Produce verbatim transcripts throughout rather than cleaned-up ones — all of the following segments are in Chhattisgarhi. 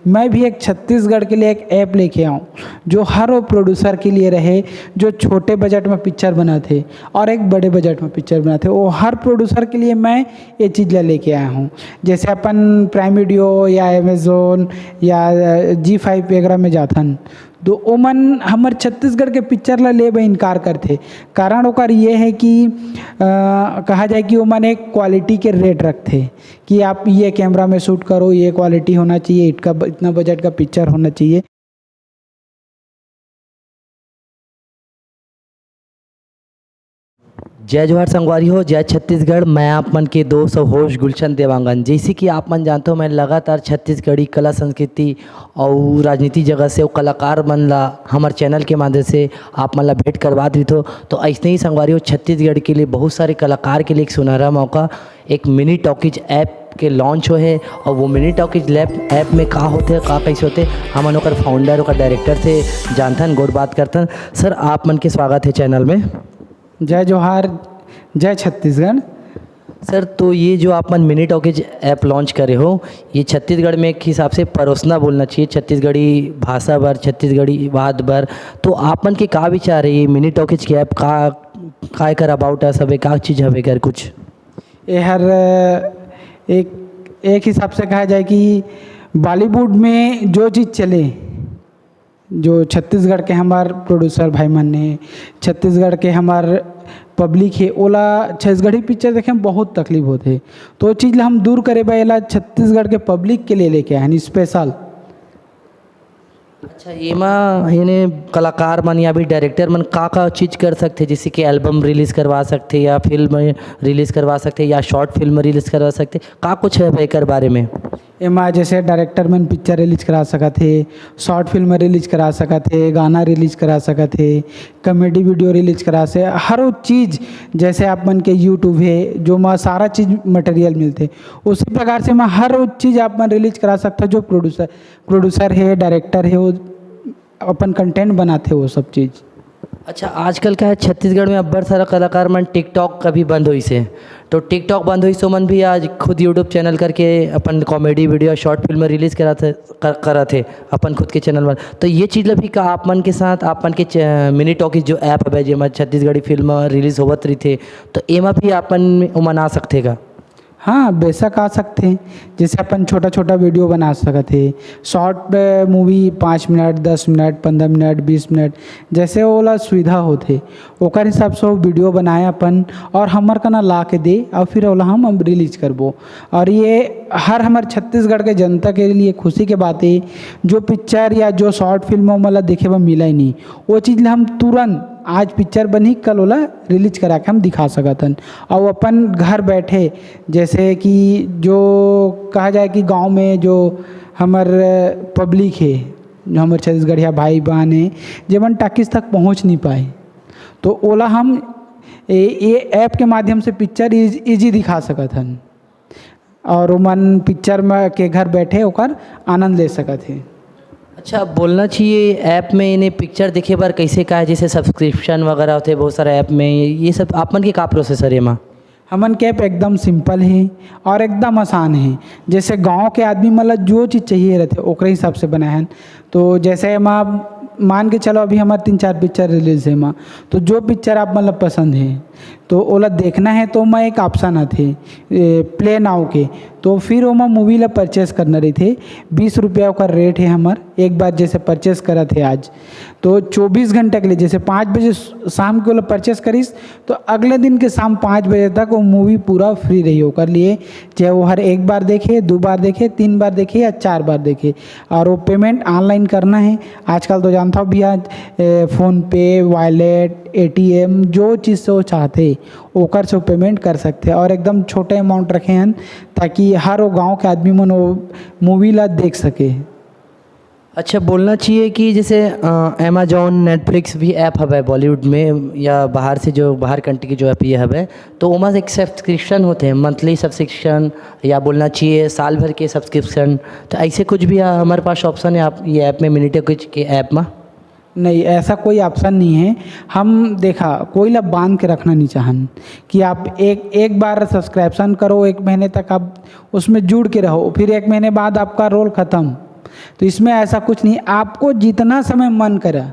मैं भी एक छत्तीसगढ़ के लिए एक ऐप लेके आऊँ, जो हर वो प्रोड्यूसर के लिए रहे, जो छोटे बजट में पिक्चर बनाथे और एक बड़े बजट में पिक्चर बनाथे, वो हर प्रोड्यूसर के लिए मैं ये चीज़ ला लेके आया हूँ। जैसे अपन प्राइम वीडियो या अमेजोन या जी फाइव वगैरह में जाथन, तो ओमन हमर छत्तीसगढ़ के पिक्चर ला ले बर इनकार करथे। कारण ओकर ये है कि अ, कहा जाए कि ओमन एक क्वालिटी के रेट रखथे कि आप ये कैमरा में शूट करो, ये क्वालिटी होना चाहिए, इतना ब-, इतना बजट का पिक्चर होना चाहिए। जय जोहार संगवारी हो, जय छत्तीसगढ़। मैं आप मन के दोस्त और होस्ट गुलशन देवांगन। जैसे कि आप मन जानते हो, मैं लगातार छत्तीसगढ़ी कला, संस्कृति और राजनीति जगत से वो कलाकार मन ला हमर चैनल के माध्यम से आप मन ला भेंट करवात रहिथो। तो ऐसने ही संगवारी हो, छत्तीसगढ़ के लिए बहुत सारे कलाकार के लिए एक सुनहरा मौका, एक मिनी टॉकीज ऐप के लॉन्च होए हे। और वो मिनी टॉकीज लैब ऐप में का होथे, का कैसे होथे, हमन ओकर फाउंडर, ओकर डायरेक्टर से जानथन, गोठ बात करथन। सर, आप मन के स्वागत है चैनल में। जय जोहार, जय छत्तीसगढ़। सर, तो ये जो आप मन मिनी टॉकीज ऐप लॉन्च करे हो, ये छत्तीसगढ़ में एक हिसाब से परोसना बोलना चाहिए, छत्तीसगढ़ी भाषा बर, छत्तीसगढ़ी बात बर। तो आप मन के का विचार है, ये मिनी टॉकीज के ऐप का, का एकर अबाउट है, सब का चीज़ हवे कर कुछ? एहर एक, एक हिसाब से कहा जाए कि बॉलीवुड में जो चीज़ चले, जो छत्तीसगढ़ के हमार प्रोड्यूसर भाई मन ने, छत्तीसगढ़ के हमार पब्लिक है, ओला छत्तीसगढ़ी पिक्चर देखे में बहुत तकलीफ होथे। तो वो चीज़ ला हम दूर करे बर एला छत्तीसगढ़ के पब्लिक के लिए लेके आए हैं स्पेशल। अच्छा, एमा यानी कलाकार मन या भी डायरेक्टर मन का का चीज़ कर सकथे, जैसे कि एल्बम रिलीज करवा सकथे या फिल्म रिलीज करवा सकथे या शॉर्ट फिल्म रिलीज करवा सकथे, का कुछ है एकर बारे में? एमा जैसे डायरेक्टर मन पिक्चर रिलीज करा सकत हे, शॉर्ट फिल्म रिलीज करा सकत हे, गाना रिलीज करा सकत हे, कॉमेडी वीडियो रिलीज करा से हर वो चीज़, जैसे आप मन के यूट्यूब है, जो मा सारा चीज़ मटेरियल मिलथे, उसी प्रकार से मैं हर वो चीज़ आप मन रिलीज करा सकता, जो प्रोड्यूसर प्रोड्यूसर है, डायरेक्टर है, वो अपन कंटेंट बनाथे, वो सब चीज़। अच्छा, आजकल का है, छत्तीसगढ़ में अब्बड़ सारा कलाकार मन टिकटॉक का भी बंद होइस हे, तो टिकटॉक बंद होइस, तो मन भी आज खुद यूट्यूब चैनल करके अपन comedy video, short film release कराथे, कर, करत हे अपन खुद के चैनल में। तो ये चीज़ ला भी का आप मन के साथ, आप मन के च-, मिनी टॉकीज जो ऐप हवे, जेमा छत्तीसगढ़ी फिल्म रिलीज होवत रहिथे, तो एमा भी आप मन ओमन आ सकथे का? हाँ, बेशक आ सकथे। जैसे अपन छोटा-छोटा वीडियो बना सकत हे, शॉर्ट, अ, मूवी पाँच मिनट, दस मिनट, पन्द्रह मिनट, बीस मिनट, जैसे ओला सुविधा होथे, ओकर हिसाब से वो वीडियो बनाए अपन और हमर कना ला के दे और फिर ओला हम, हम रिलीज करबो। और ये हर हमर छत्तीसगढ़ के जनता के लिए खुशी के बात हे, जो पिक्चर या जो शॉर्ट फिल्म ओमन ला देखे बर मिला ही नहीं, वो चीज़ ला हम तुरंत आज पिक्चर बनही, कल ओला रिलीज करा के हम दिखा सकत हन। और अपन घर बैठे जैसे कि जो कहा जाए कि गांव में जो हमर पब्लिक हे, जो हमर छत्तीसगढ़िया भाई बहन हे, जेमन टाकीज तक पहुंच नहीं पाए, तो ओला हम ए, ये ऐप के माध्यम से पिक्चर इज-, इजी दिखा सकत हन और ओमन पिक्चर में के घर बैठे ओकर आनंद ले सकत हे। अच्छा, बोलना चाहिए ऐप में इन्हें पिक्चर देखे बर कैसे का है, जैसे सब्सक्रिप्शन वगैरह होथे बहुत सारा ऐप में, ये सब आप मन के का प्रोसेस हरे एमा? हमन के ऐप एकदम सिंपल हे और एकदम आसान हे। जैसे गांव के आदमी मन ला जो चीज़ चाहिए रहथे, ओकरे हिसाब से बनाए हन। तो जैसे एमा मान के चलो, अभी हमार तीन चार पिक्चर रिलीज हे एमा, तो जो पिक्चर आप मन ला पसंद हे, तो ओला देखना है, तो ओमा एक ऑप्शन आथे, ए, प्ले नाउ के, तो फिर ओमा मूवी ला परचेस करना रहिथे। बीस रुपया ओकर रेट है हमर। एक बार जैसे परचेस करत है आज, तो चौबीस घंटा के लिए, जैसे पाँच बजे स-, शाम के ओला परचेस करिस, तो अगले दिन के शाम पाँच बजे तक वो मूवी पूरा फ्री रही ओकर लिए, चाहे वो हर एक बार देखे, दो बार देखे, तीन बार देखे या चार बार देखे। और वो पेमेंट ऑनलाइन करना है। आजकल तो जानता हो भैया, ए, फोन पे, वॉलेट, एटीएम, जो चीज़ से वो चाहते, ओकर से वो पेमेंट कर सकते हैं। और एकदम छोटे अमाउंट रखे हैं, ताकि हर वो गांव के आदमी मन वो मूवी ला देख सके। अच्छा, बोलना चाहिए कि जैसे, अ, Amazon, Netflix भी ऐप हवे बॉलीवुड में या बाहर से, जो बाहर कंट्री के जो ऐप ये हवे, तो ओमा एक सब्सक्रिप्शन होथे, मंथली सब्सक्रिप्शन या बोलना चाहिए साल भर के सब्सक्रिप्शन। तो ऐसे कुछ भी, अ, हमारे पास ऑप्शन है आप ये ऐप में, मिनी टॉकीज के ऐप में? नहीं, ऐसा कोई ऑप्शन नहीं है। हम देखा, कोई ला बांध के रखना नहीं चाहन कि आप एक, एक बार सब्सक्रिप्शन करो, एक महीने तक आप उसमें जुड़ के रहो, फिर एक महीने बाद आपका रोल ख़त्म। तो इसमें ऐसा कुछ नहीं, आपको जितना समय मन करा,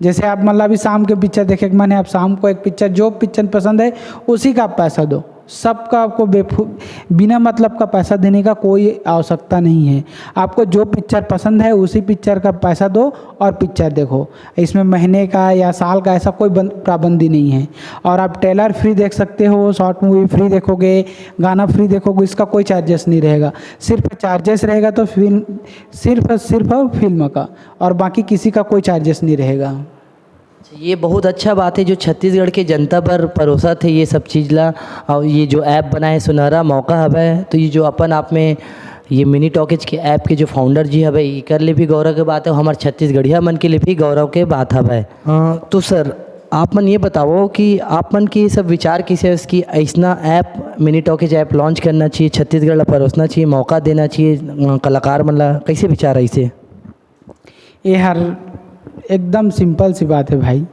जैसे आप मतलब अभी शाम के पिक्चर देखे के मन है, आप शाम को एक पिक्चर, जो पिक्चर पसंद है, उसी का आप पैसा दो। सबका आपको बेफू बिना मतलब का पैसा देने का कोई आवश्यकता नहीं है। आपको जो पिक्चर पसंद है, उसी पिक्चर का पैसा दो और पिक्चर देखो। इसमें महीने का या साल का ऐसा कोई बन- पाबंदी नहीं है। और आप ट्रेलर फ्री देख सकते हो, शॉर्ट मूवी फ्री देखोगे, गाना फ्री देखोगे, इसका कोई चार्जेस नहीं रहेगा। सिर्फ चार्जेस रहेगा तो फिल्म, सिर्फ सिर्फ फिल्म का, और बाकी किसी का कोई चार्जेस नहीं रहेगा। ये बहुत अच्छा बात है जो छत्तीसगढ़ के जनता बर परोसत हे ये सब चीज़ ला। और ये जो ऐप बनाए सुनहरा मौका हवय, तो ये जो अपन आप में ये मिनी टॉकीज के ऐप के जो फाउंडर जी हवय, एकर लिए भी गौरव के बात है, हमारे छत्तीसगढ़िया मन के लिए भी गौरव के बात हवय। अ, तो सर, आप मन ये बताओ कि आप मन के ये सब विचार किसे है कि ऐसना app, mini talkies app launch करना चाहिए, छत्तीसगढ़ ला परोसना चाहिए, मौका देना चाहिए अ, कलाकार मन ला, कैसे विचार है इसे? ये हर एकदम सिंपल सी बात है भाई।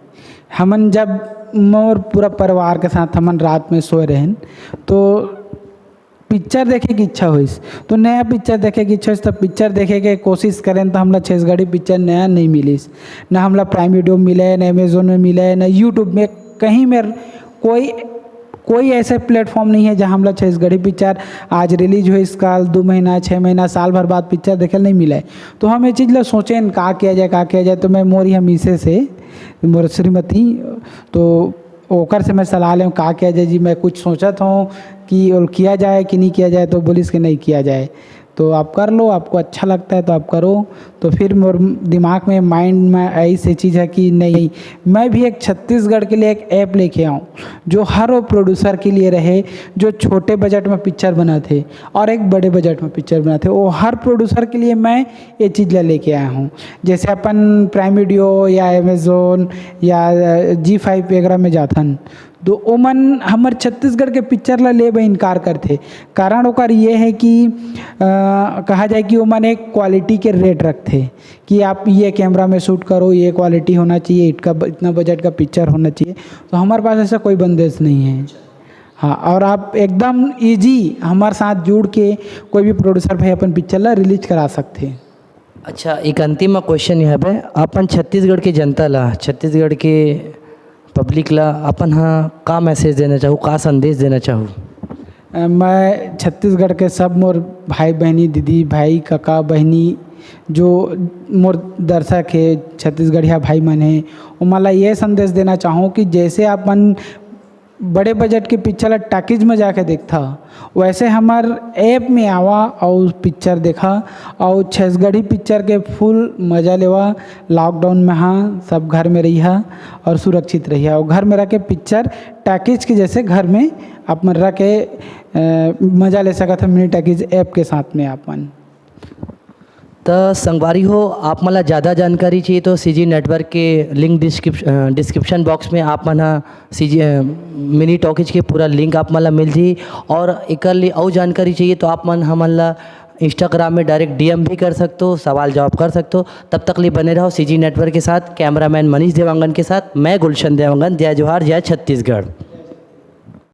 हमन जब मोर पूरा परिवार के साथ हमन रात में सोए रहेन, तो पिक्चर देखे के इच्छा होइस, तो नया पिक्चर देखे के इच्छा होइस, तो पिक्चर देखे के कोशिश करेन, तो हमला छत्तीसगढ़ी पिक्चर नया नहीं मिलिस, ना हमला प्राइम वीडियो मिले, ना अमेजोन में मिले, ना यूट्यूब में, कहीं में कोई कोई ऐसे प्लेटफॉर्म नहीं है जहाँ हमला छत्तीसगढ़ी पिक्चर आज रिलीज होइस, काल दो महीना, छः महीना, साल भर बाद पिक्चर देखे नहीं मिले। तो हम ये चीज़ ला सोचेन का किया जाए, का किया जाए। तो मैं मोर यहाँ मिसेस है, मोर श्रीमती, तो ओकर से मैं सलाह लें का किया जाए जी, मैं कुछ सोचत हूँ कि और किया जाए कि नहीं किया जाए, तो बोलिस कि नहीं किया जाए। तो आप कर लो, आपको अच्छा लगता है तो आप करो। तो फिर मोर दिमाग में, माइंड में ऐसे चीज़ है कि नहीं, मैं भी एक छत्तीसगढ़ के लिए एक ऐप लेके आऊँ जो हर वो प्रोड्यूसर के लिए रहे जो छोटे बजट में पिक्चर बनाथे और एक बड़े बजट में पिक्चर बनाथे, वो हर प्रोड्यूसर के लिए मैं ये चीज़ ला लेके आया हूँ। जैसे अपन प्राइम वीडियो या अमेजोन या जी फाइव वगैरह में जाथन, तो ओमन हमर छत्तीसगढ़ के पिक्चर ला ले बर इनकार करथे। कारण ओकर ये है कि अ, कहा जाए कि ओमन एक क्वालिटी के रेट रखथे कि आप ये कैमरा में शूट करो, ये क्वालिटी होना चाहिए, इतका ब-, इतना बजट का पिक्चर होना चाहिए। तो हमारे पास ऐसा कोई बंदेज नहीं है। हाँ, और आप एकदम ईजी हमारे साथ जुड़ के कोई भी प्रोड्यूसर भाई अपन पिक्चर ला रिलीज करा सकथे। अच्छा, एक अंतिम क्वेश्चन ये हवे, अपन छत्तीसगढ़ के जनता ला, छत्तीसगढ़ के पब्लिक ला अपन हा का मैसेज देना चाहू, का संदेश देना चाहू? अ, मैं छत्तीसगढ़ के सब मोर भाई बहनी, दीदी भाई, काका बहनी, जो मोर दर्शक हे, छत्तीसगढ़िया भाई मन हे, ओमन ला ये संदेश देना चाहूँ कि जैसे अपन बड़े बजट के पिक्चर ला टॉकीज में जाके देखथा, वैसे हमर ऐप में आवा और पिक्चर देखा और छत्तीसगढ़ी पिक्चर के फुल मज़ा लेवा। लॉकडाउन में हाँ, सब घर में रहिहा और सुरक्षित रहिहा और घर में रह के पिक्चर टॉकीज के जैसे घर में अपन रह के अ, मज़ा ले सकत ह मिनी टॉकीज ऐप के साथ में अपन। त संगवारी हो, आप मन ला ज़्यादा जानकारी चाहिए तो सीजी नेटवर्क के लिंक डिस्क्रिप्शन, डिस्क्रिप्शन बॉक्स में आप मन हा सीजी, अ, मिनी टॉकीज के पूरा लिंक आप मन ला मिल जाही। और एकर लिए अउ जानकारी चाहिए तो आप मन हमन ला इंस्टाग्राम में डायरेक्ट डीएम भी कर सकते हो, सवाल जवाब कर सकते हो। तब तक लिए बने रहो सीजी नेटवर्क के साथ। कैमरामैन मनीष देवांगन के साथ मैं गुलशन देवांगन। जय जोहार, जय छत्तीसगढ़।